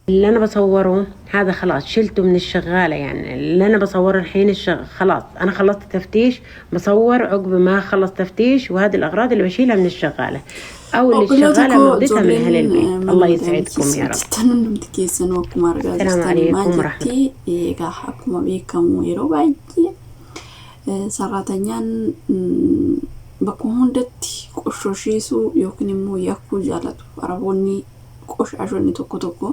اللي انا بصوره هذا خلاص شلته من الشغالة، يعني اللي انا بصوره الحين خلاص انا خلصت تفتيش، بصور عقب ما خلص تفتيش، وهذه الاغراض اللي بشيلها من الشغالة او اللي Obboleota الشغالة koo ماخدتها من اهل ijoolleen البيت. mana الله madaamii يسعدكم keessa يا رب. hojjetan hundumti keessanuu akkuma argaa السلام jirtan maal عليكم ورحمة jetti? Egaa akkuma beekamu yeroo baay'ee sarraatanyaan bakkuma hundatti qoshoshiisuu yookiin immoo yakkuu jaalatu Araboonni qoshaashonni tokko tokko.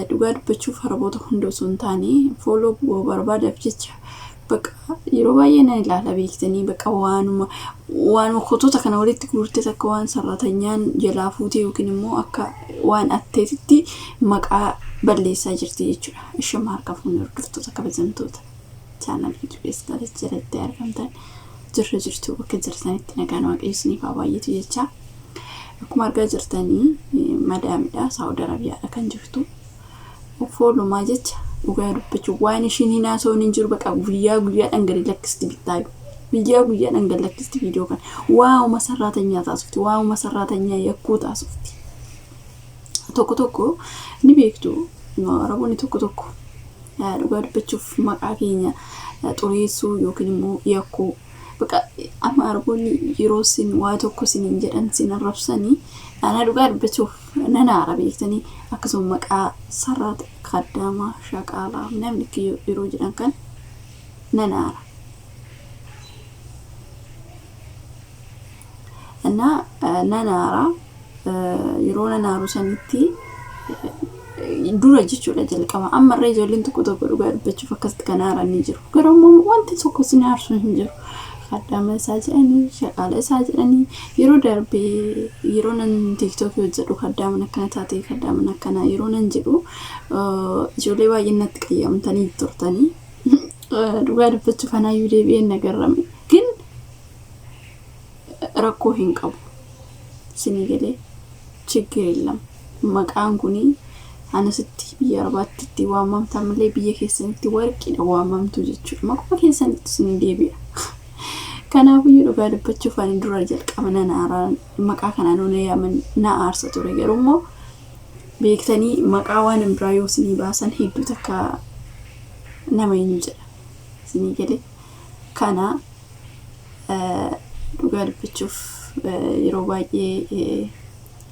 Dhugaa dubbachuuf Araboota hunda osoo hin taane follow barbaadaaf jecha bakka yeroo baay'ee nan ilaala beektanii, bakka waanuma kottoota kana walitti guurtee akka waan sarraatanyaan jalaa fuutee yookiin immoo akka waan atteetitti maqaa balleessaa jirti jechuudha. Ishuma harka fuunee hordoftoota kabajamtoota channel YouTube jalatti argamtan, jirra jirtu, bakka jirtanitti nagaan Waaqayyo isiniif haa baay'atu jecha. Akkuma argaa jirtanii madaamidha, Saawud Arabiyaadha kan jirtu. Foolumaa jecha dhugaa dubbachuu waan ishiin hin haasa'uun hin jiru, bakka guyyaa guyyaadhaan gadi lakkisti bittaayu. Guyyaa guyyaadhaan gadi lakkisti viidiyoo kana. Waa'uma sarraatanyaa taasifti, waa'uma sarraatanyaa yakkuu taasifti. Tokko tokko ni beektu, Araboonni tokko tokko dhugaa dubbachuuf maqaa keenya xureessuu yookiin immoo yakkuu. Bakka amma Araboonni yeroo isin waa tokko isiniin jedhan sin arrabsanii, ana dhugaa dubbachuuf nan aara beektanii. Akkasuma maqaa sarraata kaddaamaa shaqaalaa namni yeroo jedhan kan nan aara. እና nan aara. Yeroo nan aaru sanitti dura jechuudha jalqaba. Ammarra ijoolleen tokko tokko dhugaa dubbachuuf akkasitti kan aaran ni jiru. Garuu immoo wanti tokko sin aarsu hin jiru. Kaddaama isaa jedhanii, shaqaala isaa jedhanii, yeroo darbee yeroo nan TikTokii hojjedhu kaddaaman akkana taate, kaddaaman akkana yeroo nan jedhu ijoollee baay'een natti qayyamtanii turtanii. Dhugaa dubbachuuf anaayyuu deebi'een nagarrame. ግን rakkoo hin qabu. Isinii galee, ችግር የለም. Maqaan kuni anasitti biyya Arabaatti itti waamamtan malee biyya keessanitti warqiidha waamamtu jechuudha. Maquma keessanitti isinii deebi'a. Kanaafiyyuu dhugaa dubbachuuf ani dura jalqaba nan aaraa, maqaa kanaan na yaaman na aarsa ture. Garuu immoo beektanii maqaa waan biraa yoo isinii baasan hedduu takka nama eenyu jedha. Isinii galee, kana dhugaa dubbachuuf yeroo baay'ee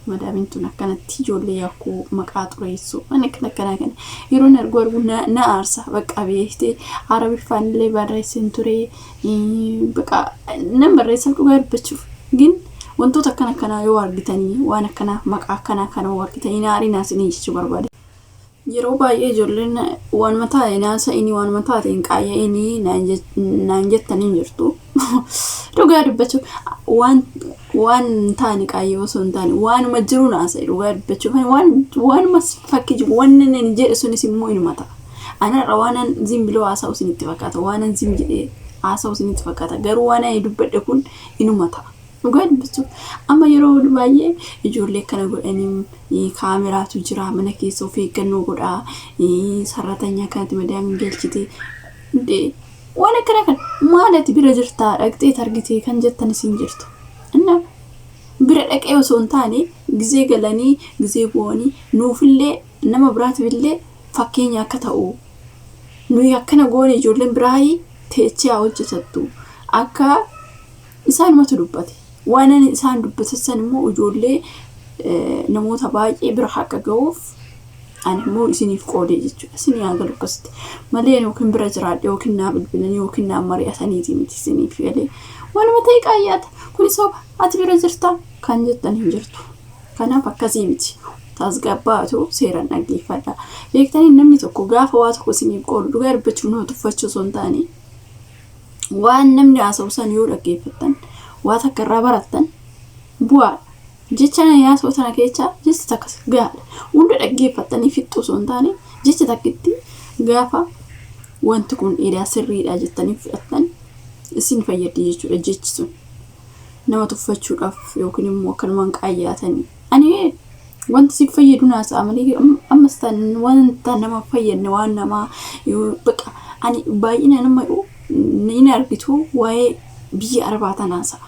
madaamiin tun akkanatti ijoollee yakkuu, maqaa xureessuu, waan akkana akkanaa kana yeroon argu na aarsa. Bakka beektee Arabiffaan illee barreessin ture, bakka nan barreessa dhugaa dubbachuuf. ግን wantoota akkana akkanaa yoo argitanii, waan akkanaa maqaa akkanaa kana yoo argitanii naarinaa isinii jechuu barbaade. Yeroo baay'ee ijoolleen waanuma taate naasa'inii, waanuma taate hin qaayya'inii naan jettanii hin jirtu. Dhugaa dubbachuuf waan taane qaayyee osoo hin taane waanuma jiru naasa'e. Dhugaa dubbachuuf waanuma fakkii jiru wanni inni jedhe sunis immoo inuma ta'a. Anarra waanan ዝም biloo haasa'u isinitti fakkaata, waanan ዝም jedhee haasa'u isinitti fakkaata, garuu waan ani dubbadhe kun inuma ta'a. Dhugaa dubbachuuf amma yeroo baay'ee ijoollee akkana godhanii, kaameraatu jira mana keessa, of eeggannoo godhaa, sarratanya akkanatti madaamiin galchite waan akkana kan maal ati bira jirtaa dhaqxee argitee kan jettan isin jirtu. Inna bira dhaqee osoo hin taane gizee galanii gizee bu'anii nuufillee nama biraatiifillee fakkeenya akka ta'u, nuyi akkana goone ijoolleen biraa teechee haa hojjetattu akka isaanumatu dubbate. Waan isaan dubbatan san immoo ijoollee namoota baay'ee bira akka ga'uuf ani immoo isiniif qoodee jechuudha. Isinii haa galu akkasitti. Malee yookiin bira jiraadhe yookiin naa bilbilanii yookiin naa mari'ataniiti miti, isiniif galee. Waanuma ta'e qaayyaata. Kuni soba, ati bira jirtaa kan jettan hin jirtu. Kanaaf akkasii miti. Tasgabbaatu seeraan dhaggeeffadha. Beektanii, namni tokko gaafa waa tokko isiniif qoodu dhugaa dubbachuuf nama tuffachuu osoo hin taane waan namni haasa'u san yoo dhaggeeffattan waa takka irraa barattan bu'aadha. Jecha na haasa'u sana keessaa jecha takka gahaadha. Hunda dhaggeeffattanii fixxuu osoo hin taane jecha takkitti gaafa wanti kun dheedaa sirriidha jettanii fudhattan isin fayyaddi jechuudha jechi sun. Nama tuffachuudhaaf yookiin immoo akkanumaan qaayyaatanii. Ani wanti si fayyadu naasa'a malee ammas tan wanta nama fayyadne waan namaa bakka ani baay'inaan amma ni argitu waa'ee biyya Arabaa tanaasa'a.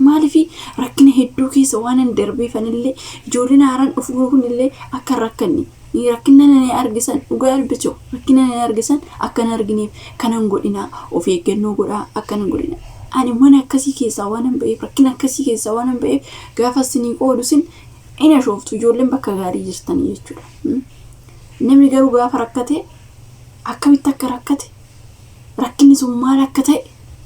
Maaliif rakkina hedduu keessa waan hin darbeefanillee ijoolleen haaraan dhufuu kunillee akka hin rakkanne Rakkina nani argisan dhugaa dubbachuu rakkina nani argisan akkana argineef kanan godhinaa of eeggannoo godhaa akkanan godhinaa. Ani mana akkasii keessaa waan hin ba'eef rakkina akkasii keessaa waan hin ba'eef gaafa isinii qoodu sin ina shooftu ijoolleen bakka gaarii jirtanii jechuudha. Namni garuu gaafa rakkate akkamitti akka rakkate rakkinni sun maal akka ta'e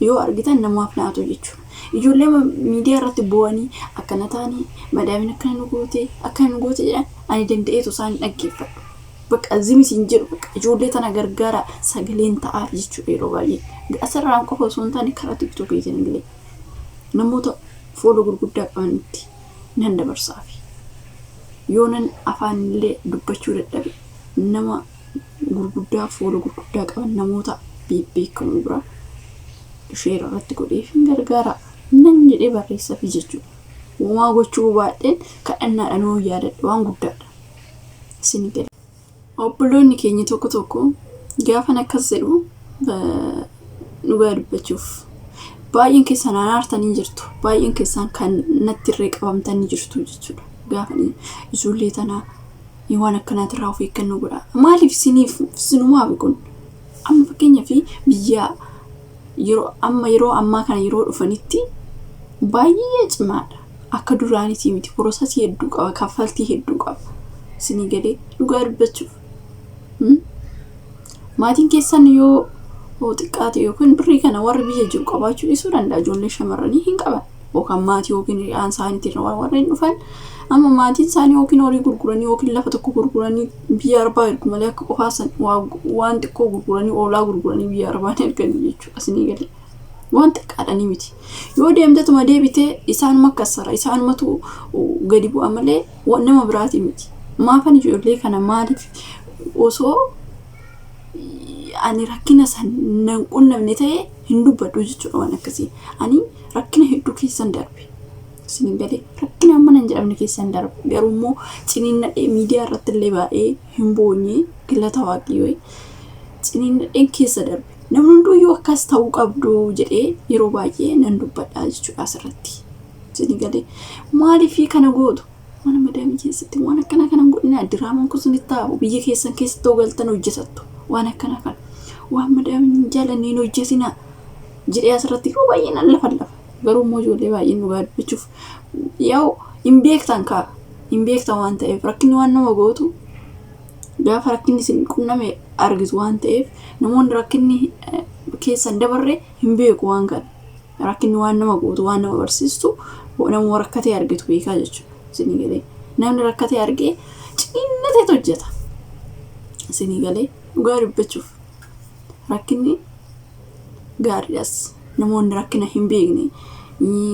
yoo argitan namaaf naatu jechuudha. Ijoollee miidiyaa irratti bu'anii akkana ta'anii madaamiin akkana nu goote akkana nu goote jedhan ani danda'eetu isaan dhaggeeffadhu. Bakka zimis hin jedhu bakka ijoollee tana gargaara sagaleen ta'aaf jechuudha yeroo baay'ee. Asirraan qofa osoo hin taane karaa TikTokiitiin illee namoota follow gurguddaa qabanitti nan dabarsaafi. Yoo nan afaan illee dubbachuu dadhabe nama gurguddaa follow gurguddaa qaban namoota beekamoo bira share irratti godheef hin gargaara nan jedhee barreessaafi jechuudha. Uumaa gochuu baadheen kadhannaadhaan yoo yaadadhe waan guddaadha. Isin gala. Obboloonni keenya tokko tokko gaafan akkas jedhu dhugaa dubbachuuf baay'een keessan aartanii jirtu. Baay'een keessan kan natti irree qabamtanii jirtu jechuudha. Gaafa ijoollee tanaa waan akkanaatirraa of eeggannoo godhaa. Maaliif isiniif sinumaaf kun amma fakkeenyaaf biyya yeroo amma yeroo ammaa kana yeroo dhufanitti baay'ee cimaadha. Akka duraanitii miti processii hedduu qaba kaffaltii hedduu qaba. Isinii galee dhugaa dubbachuuf. Maatiin keessan yoo xiqqaate yookiin birrii kana warri biyya jiru qabaachuu dhiisuu danda'a. Ijoollee shamarranii hin qaban. Yookaan maatii yookiin hiriyaan isaaniitiin warreen dhufan amma maatiin isaanii yookiin horii gurguranii yookiin lafa tokko gurguranii biyya arbaa ergu malee akka qofaasan waan xiqqoo gurguranii oolaa gurguranii biyya arbaan erganii jechuudha. Isinii galee. Waan xiqqaadhanii miti. Yoo deemtetuma deebitee isaanuma kassara isaanumatu gadi bu'a malee nama biraatii miti. Maafan ijoollee kana maaliif osoo ani rakkina san nan qunnamne ta'e hin dubbadhu jechuudha waan akkasii. Ani rakkina hedduu keessan darbe. Isin galee rakkina amma nan jedhamne keessan darbe. Garuu immoo ciniinnadhee miidiyaa irratti illee baay'ee hin boonye galata waaqayyoo ciniinnadheen keessa darbe. Namni hunduyyuu akkas ta'uu qabdu jedhee yeroo baay'ee nan dubbadha jechuudha asirratti. Isin galee maaliif kana gootu? Mana madaamii keessatti waan akkana kana hin godhinaa diraamaan kun sinitti taa'u biyya keessan keessatti galtan hojjetattu waan akkana kana waan madaamiin hin jaallanne hin hojjetinaa jedhee asirratti yeroo baay'ee nan lafa lafa garuu immoo ijoollee baay'een dhugaa dubbachuuf yaa'u hin beektan kaa hin beektan waan ta'eef rakkinni waan nama gootu gaafa rakkinni isin qunname argitu waan ta'eef namoonni rakkinni keessan dabarre hin beeku waan kana rakkinni waan nama gootu waan nama barsiistu nama rakkatee argitu beekaa jechuudha. Isinii galee namni rakkatee argee ciniinnateetu hojjeta. Isinii galee dhugaa dubbachuuf rakkinni gaariidhas namoonni rakkina hin beekne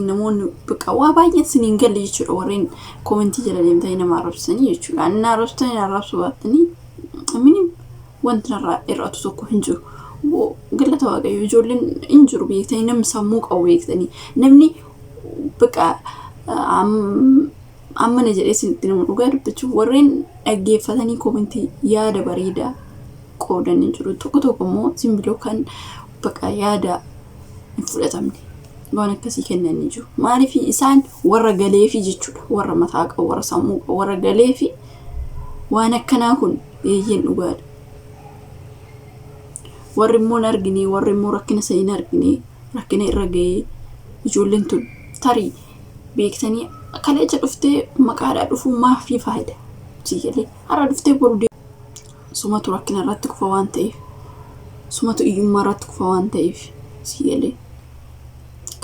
namoonni bakka waa baay'een isin hin galle jechuudha warreen commentii jala deemtanii nama arrabsanii jechuudha. Inni arrabsanii arrabsuu baattanii minim wanti narraa hir'atu tokko hin jiru. Galata waaqayyo ijoolleen hin jiru beektanii namni sammuu qabu beektanii namni bakka ammana jedhee isinitti nama dhugaa dubbachuuf warreen dhaggeeffatanii commentii yaada bareedaa qoodanii jiru. Tokko tokko immoo simbiloo kan bakka yaada hin fudhatamne waan akkasii kennanii jiru. Maaliif isaan warra galeefi jechuudha. Warra mataa qabu, warra sammuu qabu, warra galeefi waan akkanaa kun eeyyeen dhugaadha. Warri immoo hin argine, warri immoo rakkina isa hin argine, rakkina irra ga'ee ijoolleen tun tarii beektanii kaleessa dhuftee maqaadhaa dhufuu maafii faayida? Siigalee har'a dhuftee boru sumatu rakkina irratti kufa waan ta'eef sumatu iyyummaa irratti kufa waan ta'eef siigalee.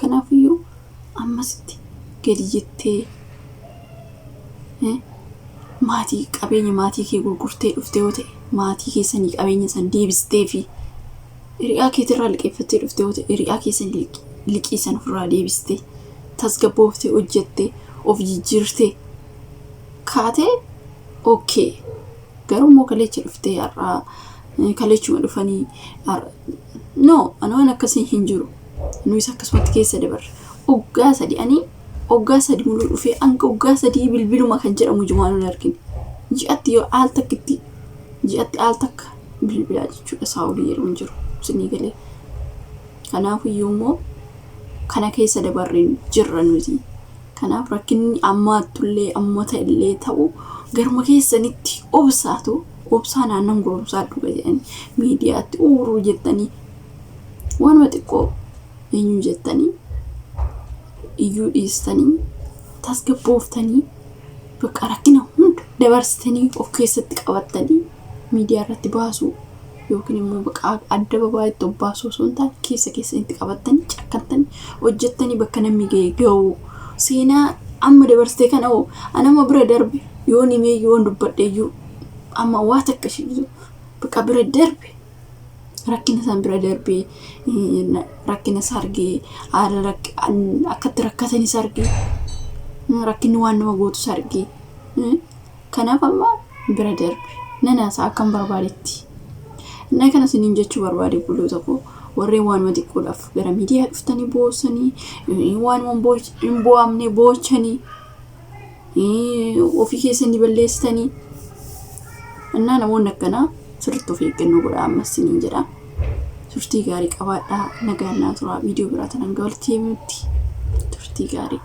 Kanaafiyyuu ammasitti gadi jettee maatii qabeenya maatii kee gurgurtee dhuftee yoo ta'e maatii keessanii qabeenya san deebistee fi hiriyaa keetirraa liqeeffattee dhuftee yoo ta'e hiriyaa keessan liqii san ofirraa deebistee tasgabbooftee hojjettee of jijjiirtee kaatee okay. Garuu immoo kaleecha dhuftee har'aa kaleechuma dhufanii no ani waan akkasii hin jiru. Nuyis akkasumatti keessa dabarre. Waggaa sadi ani waggaa sadi muluu dhufee hanga waggaa sadii bilbiluma kan jedhamu jumaan hin argine. Ji'atti yoo al takkitti ji'atti al takka bilbilaa jechuudha saawudii yeroo hin jiru isinii galee. Kanaafiyyuu immoo kana keessa dabarreen jirra nuti. Kanaaf rakkinni ammaatullee amma ta'ellee ta'u Garuma keessanitti obsaatu obsaa naannan goromsaa dhuga jedhanii miidiyaatti uuruu jettanii waanuma xiqqoo eenyu jettanii iyyuu dhiistanii tasgabbooftanii bakka rakkina hunda dabarsitanii of keessatti qabattanii miidiyaa irratti baasuu yookiin immoo bakka adda babaa'itti of baasuu osoo hin taane keessa keessanitti qabattanii cakkantanii hojjettanii bakka namni ga'e ga'uu. Seenaa amma dabarsitee kana hoo anama bira darbe yoon himee yoon dubbadhe iyyuu amma waa takka ishee bakka bira darbe rakkina isaan bira darbee rakkina isaa argee haala akkatti rakkatanis argee rakkinni waan nama gootus argee kanaaf amma bira darbe nan haasa'a akkan barbaadetti. Innaa kana isiniin jechuu barbaade obboloota koo warreen waanuma xiqqoodhaaf gara miidiyaa dhuftanii boossanii waanuma hin boo'amne boochanii ofii keessanii balleessitanii innaa namoonni akkanaa sirriitti of eeggannoo godhaa ammas isiniin jedha. Turtii gaarii qabaadhaa, nagaan naa turaa, viidiyoo biraa tanan walitti deebinutti turtii gaarii.